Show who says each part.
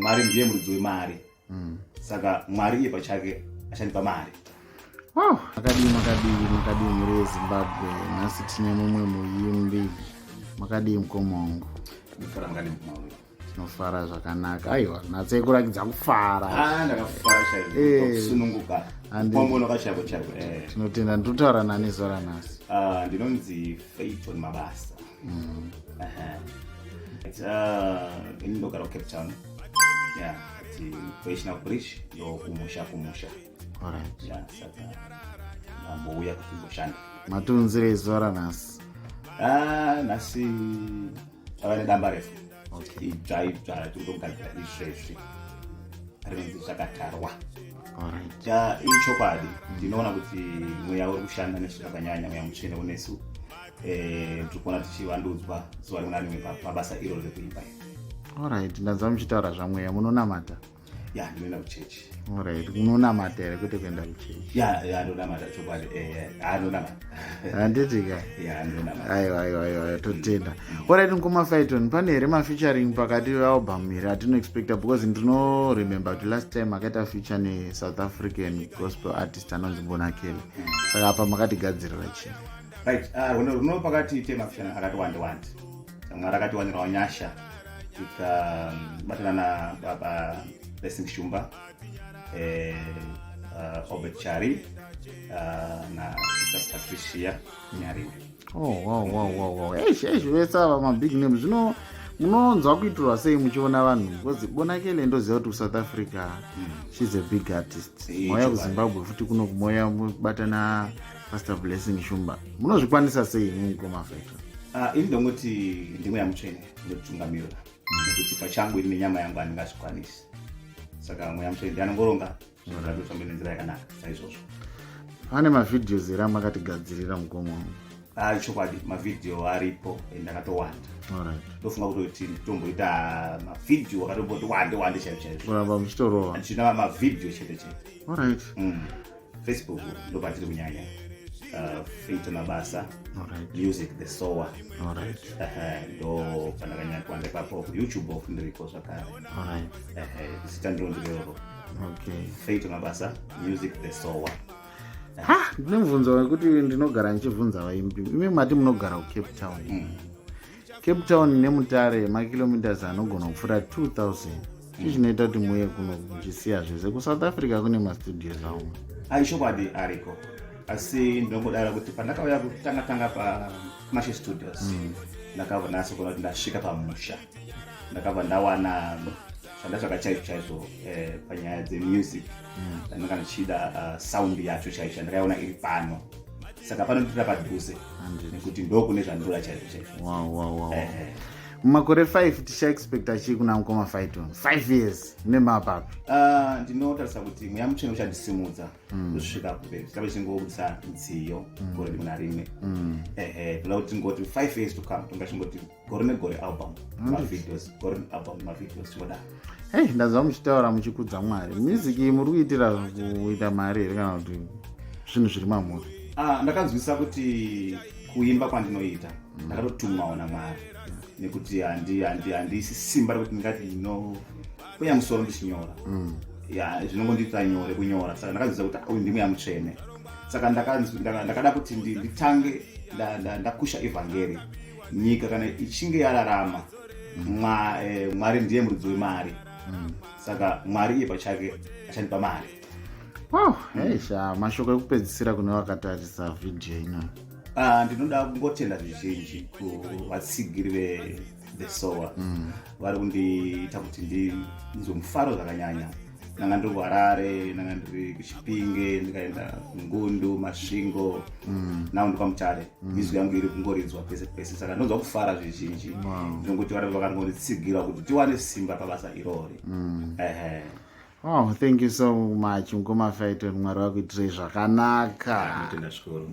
Speaker 1: Mwari ndiye muridzi wemari. Saka Mwari iye pachake achandipa mari.
Speaker 2: Wow, makadii, makadii, makadii mhuri yeZimbabwe? Nhasi tine mumwe muimbi. Makadii, mukoma wangu?
Speaker 1: Ndofara, makadii, mukoma wangu?
Speaker 2: Tinofara zvakanaka. Aiwa, natsei kurakidza kufara.
Speaker 1: Ah, ndakafara chaizvo. Kusununguka. Kwambonoka chaiko chaiko.
Speaker 2: Tinotenda. Ndinotaura nani zuva ranhasi?
Speaker 1: Ah, ndinonzi Fayton Mabasa. Aha. Ini ndogara kuCape Town. Yeah, kuti National Bridge ndo kumusha kumusha. Yeah, saka ndambouya kuti ndimboshanda.
Speaker 2: Matiunzirei zuva ranhasi?
Speaker 1: Ah, nhasi tava nedamba refu. Idzva idzva tiri kutogadzira izvezvi. Rinonzi Zvakatarwa. Ja, ichokwadi ndinoona kuti mweya uri kushanda nesu zvakanyanya, mweya mutsvene unesu. Tiri kuona tichivandudzwa zuva rimwe narimwe pabasa iro rekuimba iri.
Speaker 2: Alright, ndanzwa muchitaura zvamweya. Munonamata?
Speaker 1: Ya, ndinoenda kuchechi.
Speaker 2: Alright, munonamata here, kwete kuenda kuchechi?
Speaker 1: Ya, ndonamata chokwadi. Ndonamata.
Speaker 2: Handiti ka?
Speaker 1: Ya, ndonamata.
Speaker 2: Aiwa, aiwa, aiwa, totenda. Alright, mukoma Fayton, pane here mafeaturing pakati vealbum iri atinoexpecta? Because ndinoremember kuti last time makaita feature neSouth African gospel artist anonzi Bonakele. Saka apa makatigadzirira chii?
Speaker 1: Right, runo runo pakati temafeature akati wande wande. Mwari akatiwanirawo nyasha, tikabatana nababa Blessing Shumba, Obert Chari, na Sister Patricia Nyariwe.
Speaker 2: Oh, wow. Eish, eish, vese ava mabig names. Zvino munonzwa kuitirwa sei muchiona vanhu? Because Bonakele ndoziva kuti kuSouth Africa she's a big artist. Mauya kuZimbabwe futi kuno, kumoya mubatana Pastor Blessing Shumba. Munozvikwanisa sei mukoma Fayton?
Speaker 1: Ah, ini ndongoti ndimweya mutsvene ndotungamirira, nekuti pachangu ini nenyama yangu handingazvikwanisi. Saka mweya mutsvene ndiye anongoronga zvinhu zvake zvifambe nenzira yakanaka saizvozvo.
Speaker 2: Pane mavideos here amakatigadzirira, mukoma wangu?
Speaker 1: Ah, chokwadi, mavhidhiyo aripo and akatowanda. Ndofunga kutoti nditomboita mavhidhiyo akatomboti wande wande chaizvo chaizvo.
Speaker 2: Kuramba muchitorova.
Speaker 1: Ndichina mavhidhiyo chete chete. Facebook ndopatiri kunyanya, Fayton Mabasa Music the Sower. Ndo pandakanyanya kuwanda ipapo. YouTube ofu ndiriko zvakare. Zita ndiro ndirero. Fayton Mabasa Music the Sower.
Speaker 2: Ha, ndine mubvunzo wekuti ndinogara ndichibvunza vaimbi. Imi mati munogara kuCape Town. Cape Town neMutare makilometers anogona kupfuura 2000. Chii chinoita kuti muuye kuno muchisiya zvese? KuSouth Africa kune mastudios aumwe.
Speaker 1: Aichokwadi ariko, asi ndinongodara kuti pandakauya kutanga tanga paMashe Studios, ndakabva ndasokona kuti ndasvika pamusha. Ndakabva ndawana zvandatsvaka chaizvo chaizvo panyaya dzemusic. Ndandanga ndichida sound yacho chaizvo, ndakaiona iri pano. Saka panonditira padhuze nekuti ndokune zvandinoda chaizvo chaizvo.
Speaker 2: Mumakore 5 tichaexpecta chii kuna mukoma Fayton? 5 years nemapapi?
Speaker 1: Ah, ndinotarisa kuti mweya mutsvene uchandisimudza kusvika kumberi, tichabe tichingobudisa nziyo gore rimwe narimwe. Ehe, toda kuti tingoti 5 years to come tonga chingoti gore negore album, mavideos, gore album, mavideos, tingodaro.
Speaker 2: Hei, ndanzwa muchitaura muchikudza Mwari. Music iyi muri kuitira kuita mari here, kana kuti zvinhu zviri mamuri?
Speaker 1: Ah, ndakanzwisisa kuti kuimba kwandinoita ndakatotumwawo naMwari, nekuti handisi simba rekuti ndingati ndinokwenya musoro ndichinyora. Ya, zvinongondiitira nyore kunyora. Saka ndakanzwisisa kuti uyu ndimweya mutsvene. Saka ndakada kuti nditange ndakusha ivhangeri. Nyika kana ichinge yararama, Mwari ndiye muridzi wemari. Saka Mwari iye pachake achandipa mari.
Speaker 2: Wow, hey, sha, mashoko ekupedzisira kune vakatarisa vhidhiyo ino?
Speaker 1: Ah, ndinoda kungotenda zvizhinji kuvatsigiri veThe Sower vari kundiita kuti ndinzwe mufaro zvakanyanya. Ndanga ndiri kuHarare, ndanga ndiri kuChipinge, ndikaenda kuNgundu, Masvingo, now ndikwaMutare. Mizwi yangu iri kungoridzwa pese pese, saka ndinonzwa kufara zvizhinji. Ndinongoti vari vakangonditsigira kuti tiwane simba pabasa irori. Ehe.
Speaker 2: Oh, thank you so much, mukoma Fayton. Mwari vakuitirei zvakanaka.
Speaker 1: Ndinotenda zvikuru.